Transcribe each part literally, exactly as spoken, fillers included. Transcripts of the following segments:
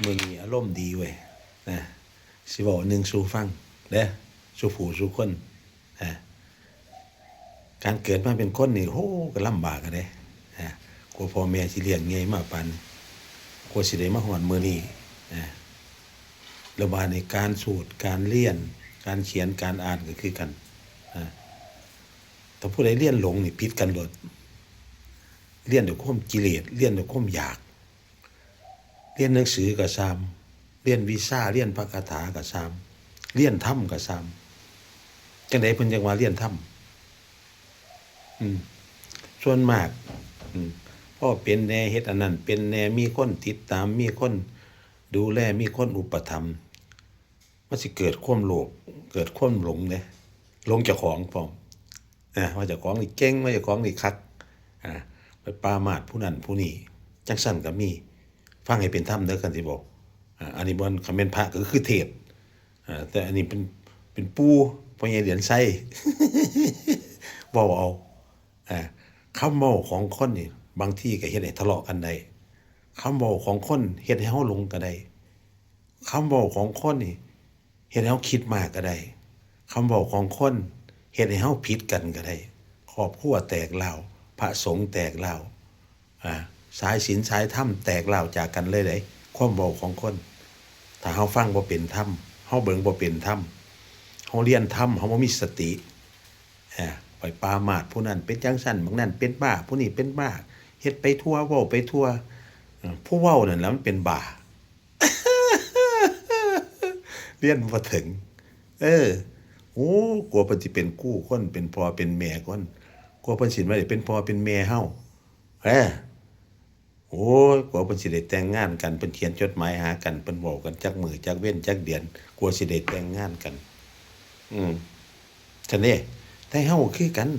มื้อนี้อารมณ์ดีเว้ย นะ สิเว้าหนึ่งสู่ฟังเด้อ สู่ผู้สู่คน อ่า การเกิดมาเป็นคนนี่ โห ก็ลำบากอะเด้ อ่า กว่าพ่อแม่สิเลี้ยงใหญ่มาปานนี้ กว่าสิได้มาฮอดมื้อนี้ อ่า แล้วบาดนี้การสูตร การเรียน การเขียน การอ่านก็คือกัน อ่า ถ้าผู้ใดเรียนหลงนี่ผิดกันโลด เรียนด้วยความกิเลส เรียนด้วยความอยาก เรียนหนังสือก็ซ่ำ เรียนวิชา เรียนพระคาถาก็ซ่ำ เรียนธรรมก็ซ่ำ จั่งใดเพิ่นจั่งว่าเรียนธรรม อืม ส่วนมาก อืม พ่อเป็นแหน่ เฮ็ดอันนั้นเป็นแหน่ มีคนติดตาม มีคนดูแล มีคนอุปถัมภ์ มันสิเกิดความโลภ เกิดความหลงเด้ หลงเจ้าของพร้อม อ่า ว่าเจ้าของนี่เก่ง ว่าเจ้าของนี่คัก อ่า ไปปรามาสผู้นั้นผู้นี้ จั่งซั้นก็มี ฟังให้เป็นธรรมเด้อ คันสิบอก อ่า อันนี้บ่ คันแม่นพระก็คือเทศน์ อ่า แต่อันนี้เป็น เป็นปู่ พ่อใหญ่เหรียญไซ เว้าเอา อ่า คำเว้าของคนนี่ บางทีก็เฮ็ดให้ทะเลาะกันได้ คำเว้าของคนเฮ็ดให้เฮาหลงก็ได้ คำเว้าของคนนี่ เฮ็ดให้เฮาคิดมากก็ได้ คำเว้าของคนเฮ็ดให้เฮาผิดกันก็ได้ ครอบครัวแตกร้าว พระสงฆ์แตกร้าว อ่า สายศีลสายธรรมแตกร้าวจากกันเลยเด้ ความเว้าของคน ถ้าเฮาฟังบ่เป็นธรรม เฮาเบิ่งบ่เป็นธรรม เฮาเรียนธรรม เฮาบ่มีสติ อ่า ไปปรามาสผู้นั้นเป็นจั่งซั้น บักนั้นเป็นบ้า ผู้นี้เป็นบ้า เฮ็ดไปทั่ว เว้าไปทั่ว อ่า ผู้เว้านั่นแหละมันเป็นบ้า เรียนบ่ถึง เออ โอ้ กว่าเพิ่นสิเป็นครูคน เป็นพ่อเป็นแม่คน กว่าเพิ่นสิมาได้เป็นพ่อเป็นแม่เฮา เออ โอ้ย กว่าเพิ่นสิได้แต่งงานกัน เพิ่นเขียนจดหมายหากัน เพิ่นเว้ากันจักมื้อจักเว็นจักเดือน กว่าสิได้แต่งงานกัน อืม ซั่นเด้ แต่เฮาคือกัน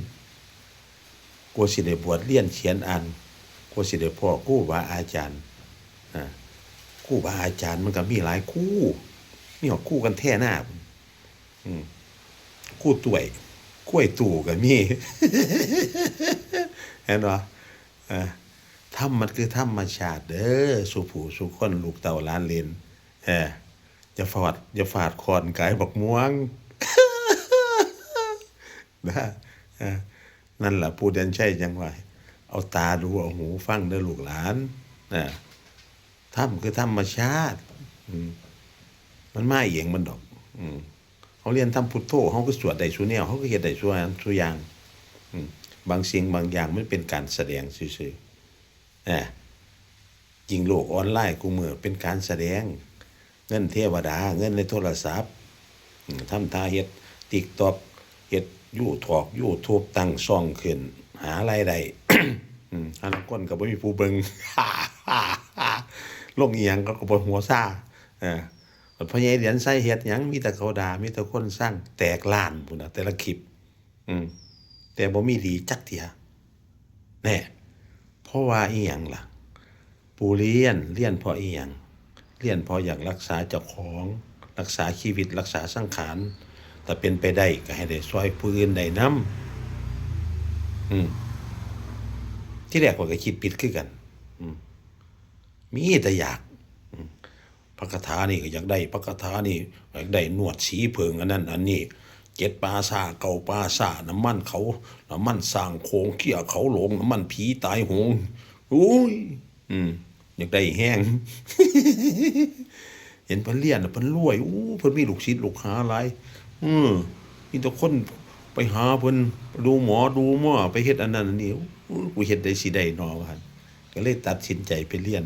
กว่าสิได้บวชเรียนเขียนอ่าน กว่าสิได้พ้อครูบาอาจารย์ อ่า ครูบาอาจารย์มันก็มีหลายครู มีฮอดครูกันแท้หน้า อืม ครูต้วย ครูไอ้ตู้ก็มี เห็นบ่ อ่า ธรรมมันคือธรรมชาติเด้อ สู่ผู้สู่คน ลูกเต้าหลานเหลน เออ อย่าฟาด อย่าฟาดค้อนกายบักม่วง นะ เออ นั่นล่ะ ปู่เดือนชัยจั่งว่า เอาตาดู เอาหูฟังเด้อลูกหลาน นะ ธรรมคือธรรมชาติ อืม มันมาเองมันดอก อืม เฮาเรียนธรรมพุทโธ เฮาก็สวดได้ซุแนว เฮาก็เฮ็ดได้ซุอันซุอย่าง อืม บางสิ่งบางอย่างมันเป็นการแสดงซื่อๆ อ่า ยิ่งโลกออนไลน์กูมื้อเป็นการแสดง เงินเทวดา เงินในโทรศัพท์ อืม ทำท่าเฮ็ด TikTok เฮ็ดยูทอก YouTube ตั้งช่องขึ้น หารายได้ อืม อันคนก็บ่มีผู้เบิ่ง ลงอีหยังเขาก็บ่หัวซา อ่า บัดพ่อใหญ่เหรียญไซเฮ็ดหยัง มีแต่เขาด่า มีแต่คนซัง แตกล้านพู้นน่ะ แต่ละคลิป อืม แต่บ่มีดีจักเทื่อ แน่ เพราะว่าอีหยังล่ะ ผู้เรียน เรียนเพราะอีหยัง เรียนเพราะอยากรักษาเจ้าของ รักษาชีวิต รักษาสังขาร ถ้าเป็นไปได้ก็ให้ได้ซ่อยผู้อื่นได้นำ อืม ที่แรกข้อยก็คิดผิดคือกัน อืม มีแต่อยาก อืม พระคาถานี่ก็อยากได้ พระคาถานี่อยากได้หนวดสีเผิง อันนั้นอันนี้ เจ็ดป่าช้า เก้าป่าช้า น้ำมันเขา น้ำมันสร้างโขง เขี้ยเขาหลง น้ำมันผีตายโหง โอ้ย อืม อยากได้แฮง เห็นเพิ่นเรียนน่ะ เพิ่นรวย อู้ เพิ่นมีลูกศิษย์ลูกหาหลาย อืม มีแต่คนไปหาเพิ่น ดูหมอดูหมอ ไปเฮ็ดอันนั้นอันนี้ อู้ กูเฮ็ดได้สิได้น้อ ว่าซั่น ก็เลยตัดสินใจไปเรียน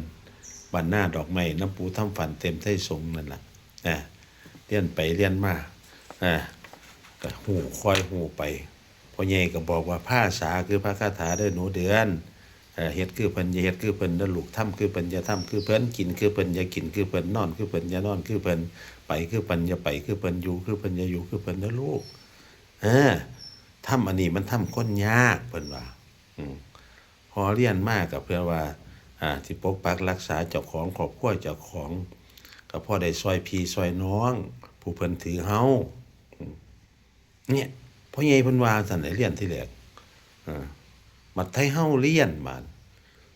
บ้านนาดอกไม้ นำปู่ทำฝันเต็มไทยสงฆ์นั่นล่ะ อ่า เรียนไปเรียนมา อ่า ก็ฮู้ ค่อยฮู้ไป พ่อใหญ่ก็บอกว่า ภาษาคือพระคาถาเด้อหนูเดือน เอ่อ เฮ็ดคือเพิ่น อย่าเฮ็ดคือเพิ่นเด้อลูก ทำคือเพิ่น อย่าทำคือเพิ่น กินคือเพิ่น อย่ากินคือเพิ่น นอนคือเพิ่น อย่านอนคือเพิ่น ไปคือเพิ่น อย่าไปคือเพิ่น อยู่คือเพิ่น อย่าอยู่คือเพิ่นเด้อลูก เออ ธรรมอันนี้มันธรรมคนยาก เพิ่นว่า อืม พอเรียนมาก็เพื่อว่า อ่า สิปกปักรักษาเจ้าของ ครอบครัวเจ้าของ ก็พอได้ซ่อยพี่ซ่อยน้อง ผู้เพิ่นถือเฮา อืม เนี่ย พ่อใหญ่เพิ่นว่าซั่น ให้เรียนทีแรก อ่า บัดไทเฮาเรียนบาด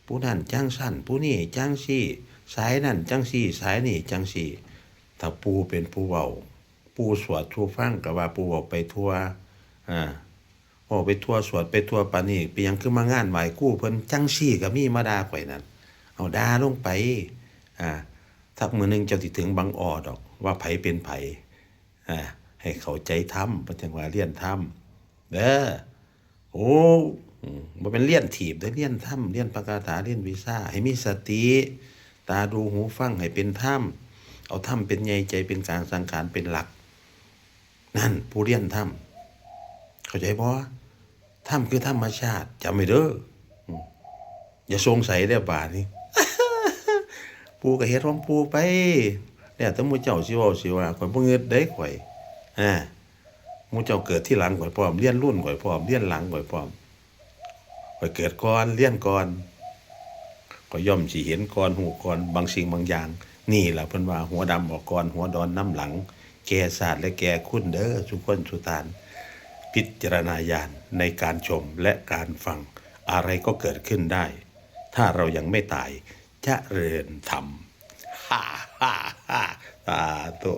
ผู้นั้นจั่งซั้น ผู้นี้จั่งซี้ สายนั่นจั่งซี้ สายนี่จั่งซี้ ถ้าปู่เป็นผู้เว้า ปู่สวดสู่ฟังก็ว่าปู่เว้าไปทั่ว อ่า เว้าไปทั่ว สวดไปทั่ว ปานนี้เป็นหยังคือมางานไหว้ครูเพิ่นจั่งซี้ก็มี มาด่าข่อยนั่น เอาด่าลงไป อ่า สักมื้อหนึ่งเจ้าสิถึงบังอ้อดอก ว่าไผเป็นไผ อ่า ให้เข้าใจธรรม เพิ่นจั่งว่าเรียนธรรม เด้อ โอ้ อืม บ่แม่นเรียนถีบเด้อ เรียนธรรม เรียนพระคาถา เรียนวิชา ให้มีสติ ตาดูหูฟังให้เป็นธรรม เอาธรรมเป็นใหญ่ ใจเป็นกลาง สังขารเป็นหลัก นั่นผู้เรียนธรรม เข้าใจบ่? ธรรมคือธรรมชาติ จำไว้เด้อ อืม อย่าสงสัยเด้อบาดนี้ ปู่ก็เฮ็ดของปู่ไป แล้วแต่หมู่เจ้าสิเว้าสิว่า ข่อยบ่งึดเด้ข่อย อ่า หมู่เจ้าเกิดทีหลังข่อยพร้อม เรียนรุ่นข่อยพร้อม เรียนหลังข่อยพร้อม ข่อยเกิดก่อน เรียนก่อน ข่อยย่อมสิเห็นก่อน ฮู้ก่อน บางสิ่งบางอย่าง นี่ล่ะเพิ่นว่า หัวดำออกก่อน หัวดอนนำหลัง แก่ชาติและแก่คุณเด้อ สู่คนสู่ท่าน พิจารณาญาณในการชมและการฟัง อะไรก็เกิดขึ้นได้ ถ้าเรายังไม่ตาย เจริญธรรม ฮ่าฮ่าฮ่า สาธุ